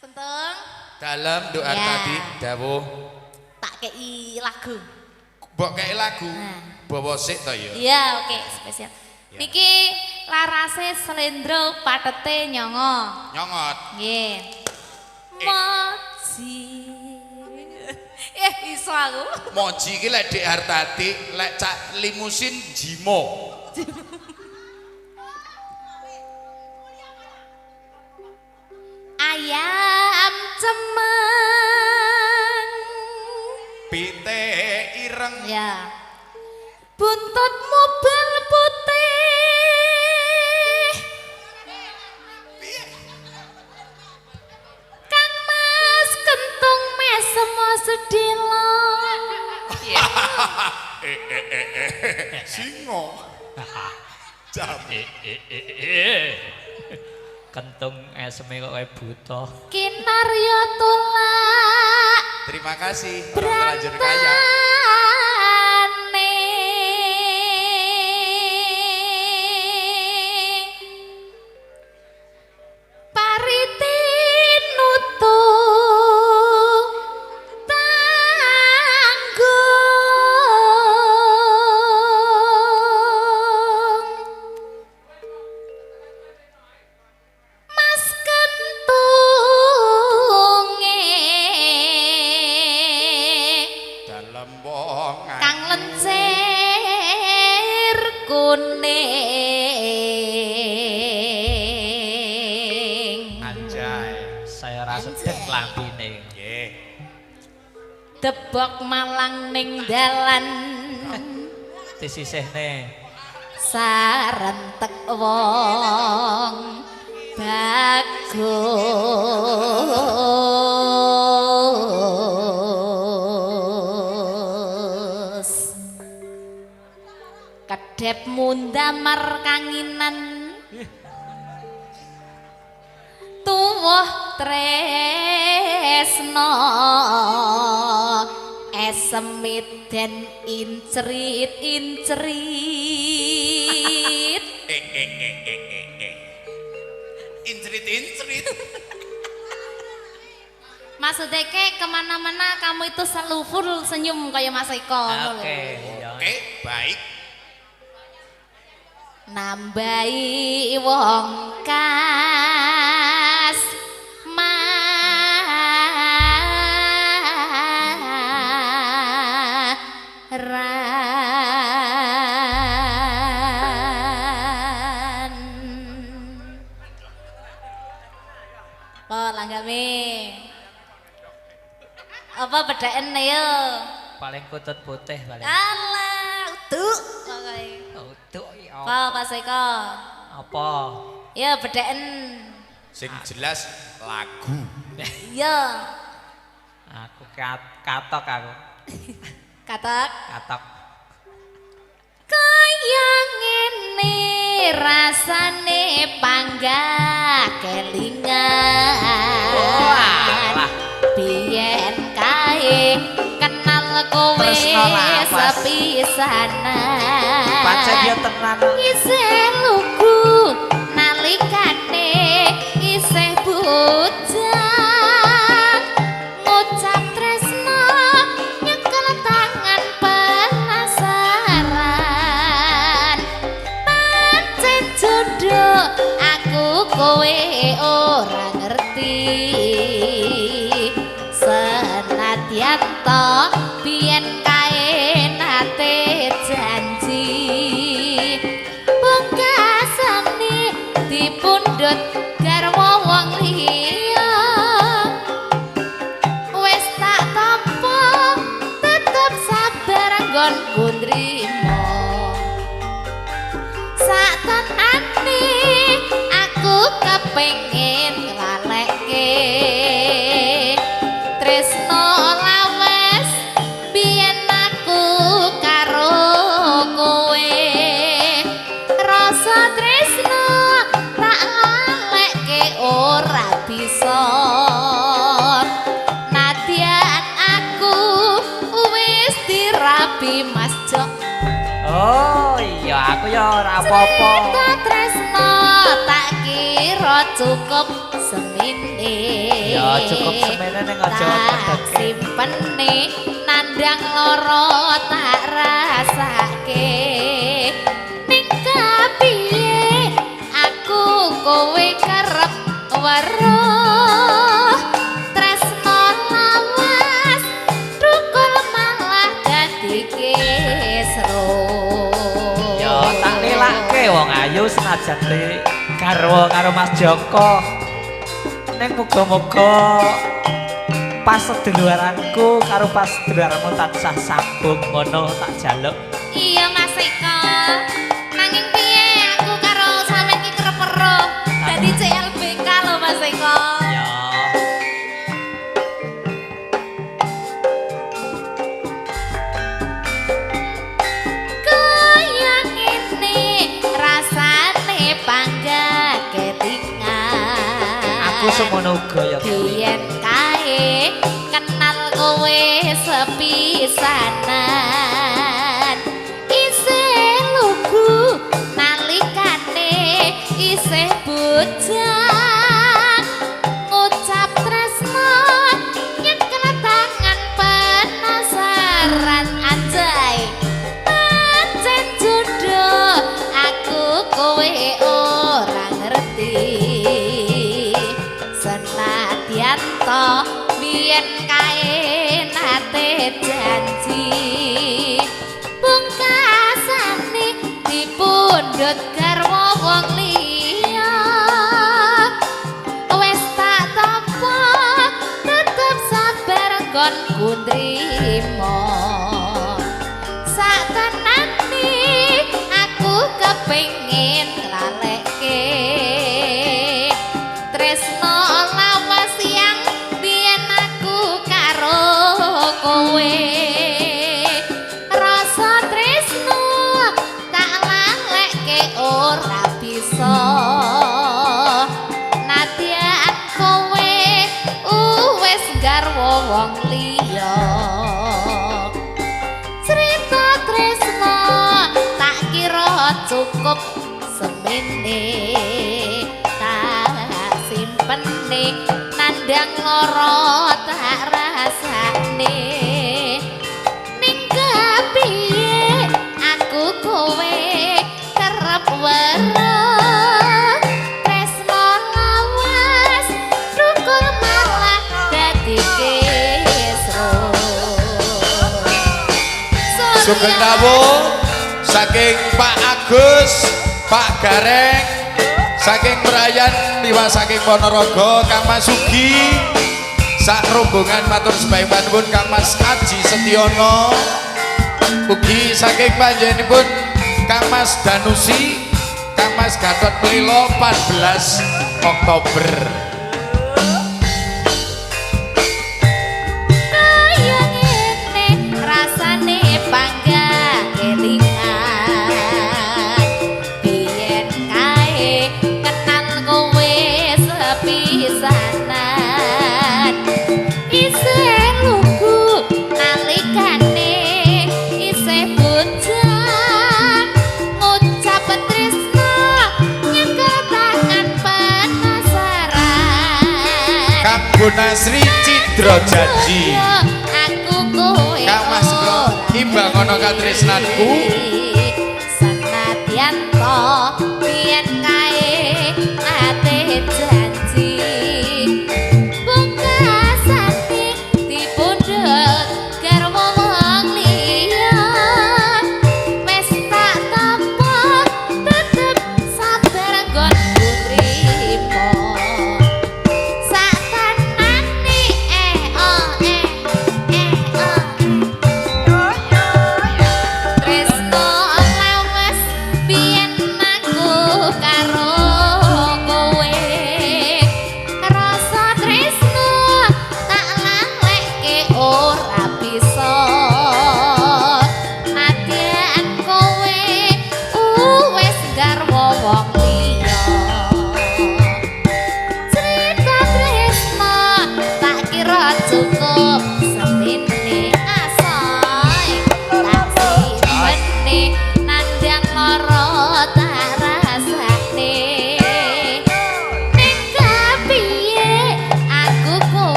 Mas Kentung. Dalem doa Ya. Tadi dawuh. Tak kei lagu. Mbok kei lagu. Nah. Bawa sik to ya. Iya, oke, spesial. Ya. Niki larase slendro patete nyongo. Nyongot. Nggih. Moji. Iso aku. Moji iki lek Dik Hartati, lek Cak Limusin Jimo. Ayam cemeng pite ireng. Ya. Buntut mobil putih. Kang Mas Kentung mesem sedelo. Singo. Jam. Kentung eseme kok kaya buta. Kinarya tulak. Terima kasih orang terlanjur kaya. Brantane. Parite nutup tanggung. Mas Kentunge Dalem wong kang lencir kuning. Anjay, saya ora sedeng lambine. Nggih. Debok malang ning dalan Disisihne. sarentek wong bagus. Kedhep mundamar kanginan tuwuh tresno esemit den incrit-incrit. Incrit incrit. Maksudnya ke kemana-mana kamu itu selalu full senyum kayak Mas Eko ngono lho. Oke, ya. Oke, baik. Nambahi wong kas maran. Apa langgame? Apa bedhaken yo? Paling kutut putih paling. Alah, uduk pokoke. Uduk iki Apa Pak Eko? Apa? Ya bedhaken. Sing jelas lagu. Iya. Aku katok aku. Katok. Katok. Kaya ngene rasane panggah kelingan. Walah. Biyen kae kenal kowe Tresno lawas. sepisanan. Pancen ya tenan. Isih lugu nalikane isih bujang. Ngucap tresno nyekel tangan penasaran. Pancen jodoh aku kowe ora ngerti. Senadyan to biyen kae nate janji. Pungkasane dipundhut garwa wong liya. Wis tak tampa tetep sabar nggonku nrimo. Saktenane aku kepengin nglalekke tresno lawes biyen aku karo kowe. Rasa tresno tak lalekke ora bisa. Nadyan aku wis dirabi Mas Jok. Oh iya, aku ya ora apa-apa. Cerita tresno tak kira cukup semene. Ya cukup semene ning aja Tak simpene nandang loro tak rasake. Ning kapiye aku kowe kerep weruh tresno lawas rukul malah dadi kisruh. Ya tak lelake wong ayu senajan te garwa karo Mas Joko. Ning muga-muga pas seduluranku karo pas seduluranmu tansah sambung ngono tak jaluk. Iya Mas Eko. Nanging piye aku karo sampean ki kerep weruh. Dadi CLBK lho Mas Eko. Ya. Kaya ngene rasane pangga ketingan. Aku semono uga ya. Biyen kae kenal kowe sepisanan. Isih lugu nalikane isih bujang. Ngucap tresno nyekel tangan penasaran anjay. Pancen jodoh aku kowe ora ngerti. Senadyan to biyen kae nate janji pungkasane dipundhut garwa wong liya. Wis tak tampa tetep sabar kon nrimo. Satenane aku kepengin nglaleke tresno lawas yang biyen aku karo kowe. Rasa tresno tak lalekke ora bisa. Nadyan kowe wis garwa wong liya. Cerita tresno tak kira cukup semene. Tak simpene nandang loro tak rasane. Ning kepiye aku kowe kerep weruh tresno lawas rukul malah dadi kisruh. Sugeng rawuh saking Pak Agus, Pak Gareng, saking Merayan liwat saking Ponorogo, Kang Mas Sugi, sak rombongan matur sembah panuwun Kang Mas Aji Setiono, ugi saking panjenenganipun Kang Mas Danusi, Kang Mas Gatot Lilo 14 Oktober. Kaya ngene rasane bangga kelingan. Biyen kae kenal kowe sepisanan. Isih lugu nalikane isih bujang. Ngucap tresno nyekel tangan penasaran. Kang Bonasri Cidra Janji. Aku kowe Kang Mas Bro, imbang ana katresnanku. Senadyan to biyen kae nate janji pungkasane dipundhut garwa wong liya. Wis tak tampa tetep sabar nggonku nrimo. Satenane oh eh oh tresno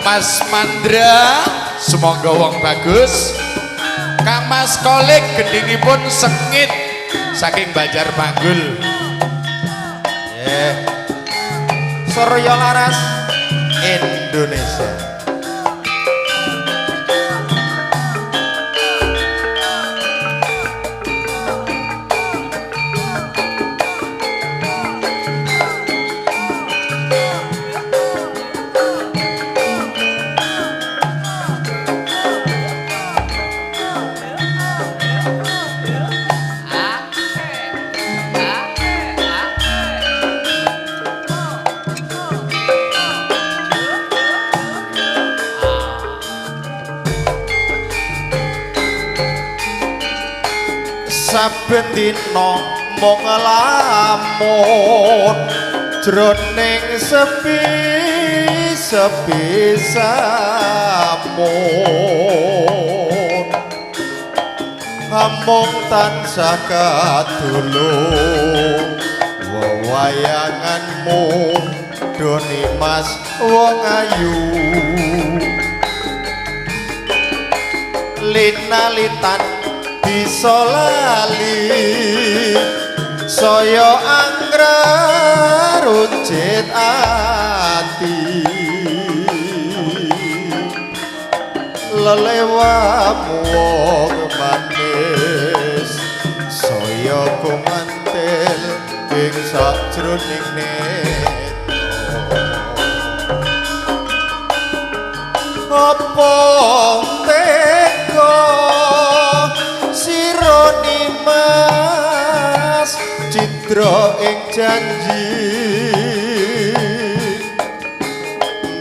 Mas Mandra, semoga wong bagus. Kang Mas Kolik gendingipun sengit saking Banjar Panggul. Nggih. Surya Laras Indonesia. Saben dina mung nglamun jroning sepi sepi samun, amung tansah kadulung wewayanganmu doni mas wong ayu. Linalitan bisa lali saya anggrek runcit ati, lelewamu wong manis saya kumantil ing sajroning neta. Apa tega sira Mas cidra ing janji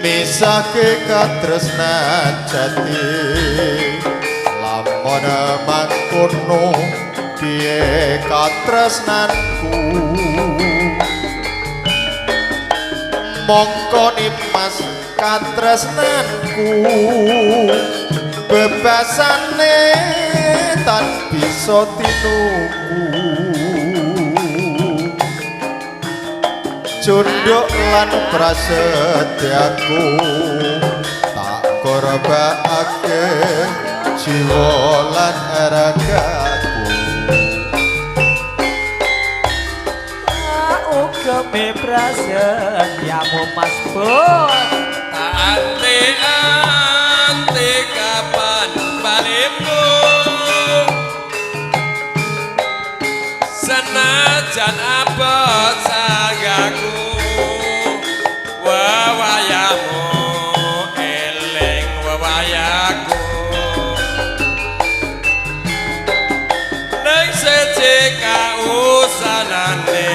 misake katresnan jati, lamun mangkono piye katresnanku. Mongko nimas katresnanku bebasane tan bisa tinuku, cunduk lan prasetyaku tak korbakake jiwa lan ragaku. Ugeme prasetyamu Mas Bud. Ante-ante kapan balimu, senajan abot sanggaku wewayamu eling wewayaku. Ning siji kausanane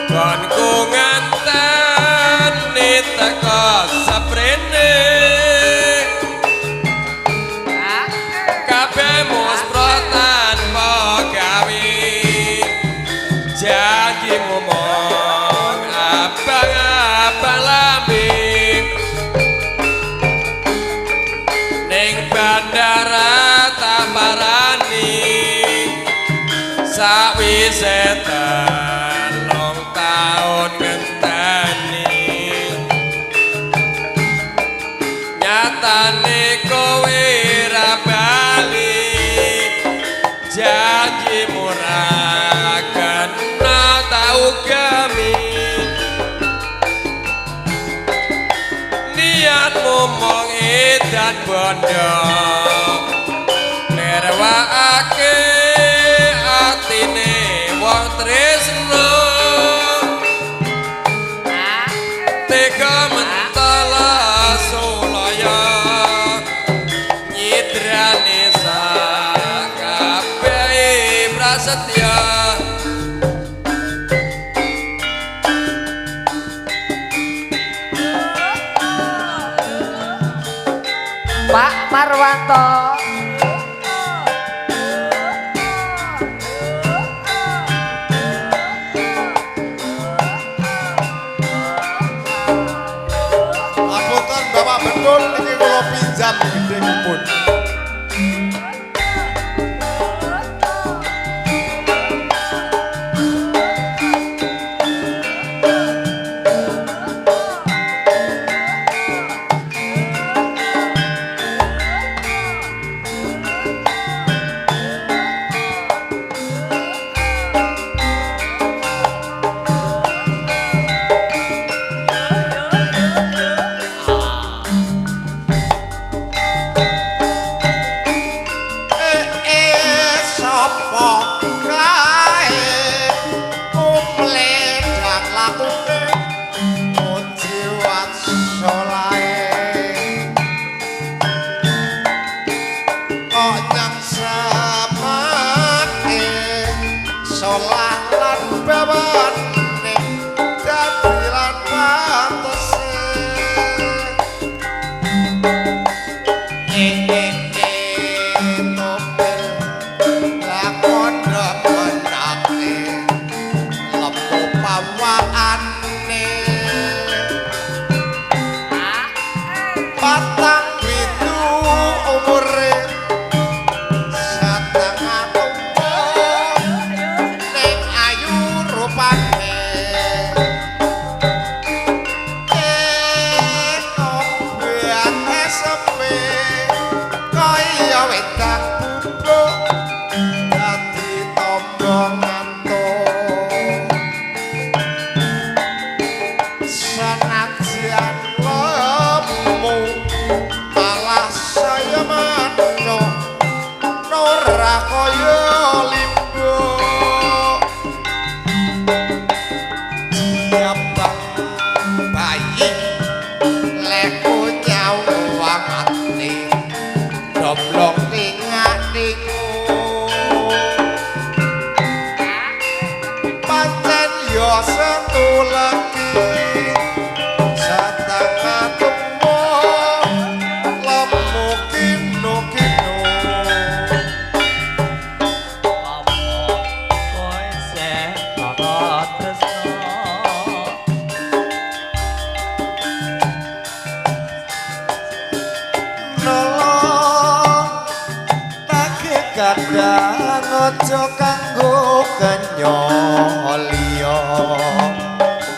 konku nganteni teko saprene, kabeh muspro tanpa gawe janjimu mung abang-abang lambe. Ning bandara tak parani sawise 3 taun ngenteni, nyatane kowe ra bali janjimu ra kena tau gami. Niatmu mung edan bondo nirwakake atine wong tresno, tega mentala sulaya nyidrane sakabehe prasetya. Pak Marwanto. Ngapunten Bapak Betul niki kula pinjam gendhingipun. Kadang aja kanggo kenya liya,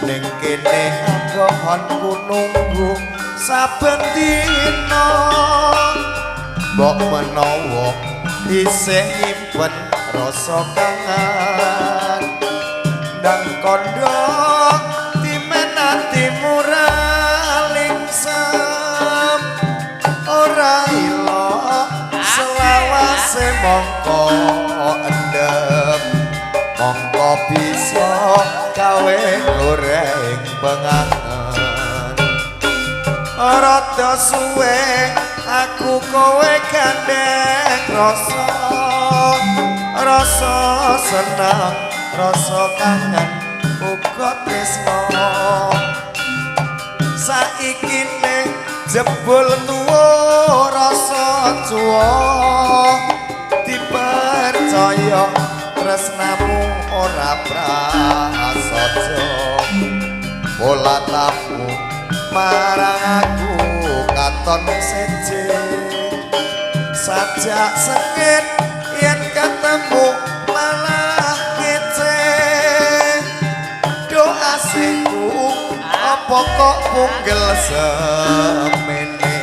ning kene anggonku nunggu saben dina. Mbok menawa isih nyimpen rasa kangen, ndang kandha timen atimu ra lingsem, ora ilok selawase mongko endem, mongko bisa gawe goreng pengangen. Rada suwe aku kowe gandeng rasa, rasa seneng, rasa kangen uga tresno. Saiki ne jebul tuwa rasa cuwa, dipercaya tresnamu ora prasaja. Pola tamu marang aku katon seje, sajak sengit yen ketemu malah kece. Do asihku apa kok punggel semene,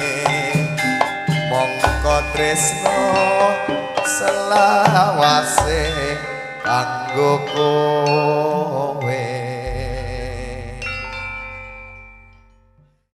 mongko tresno selawase kanggo kowe.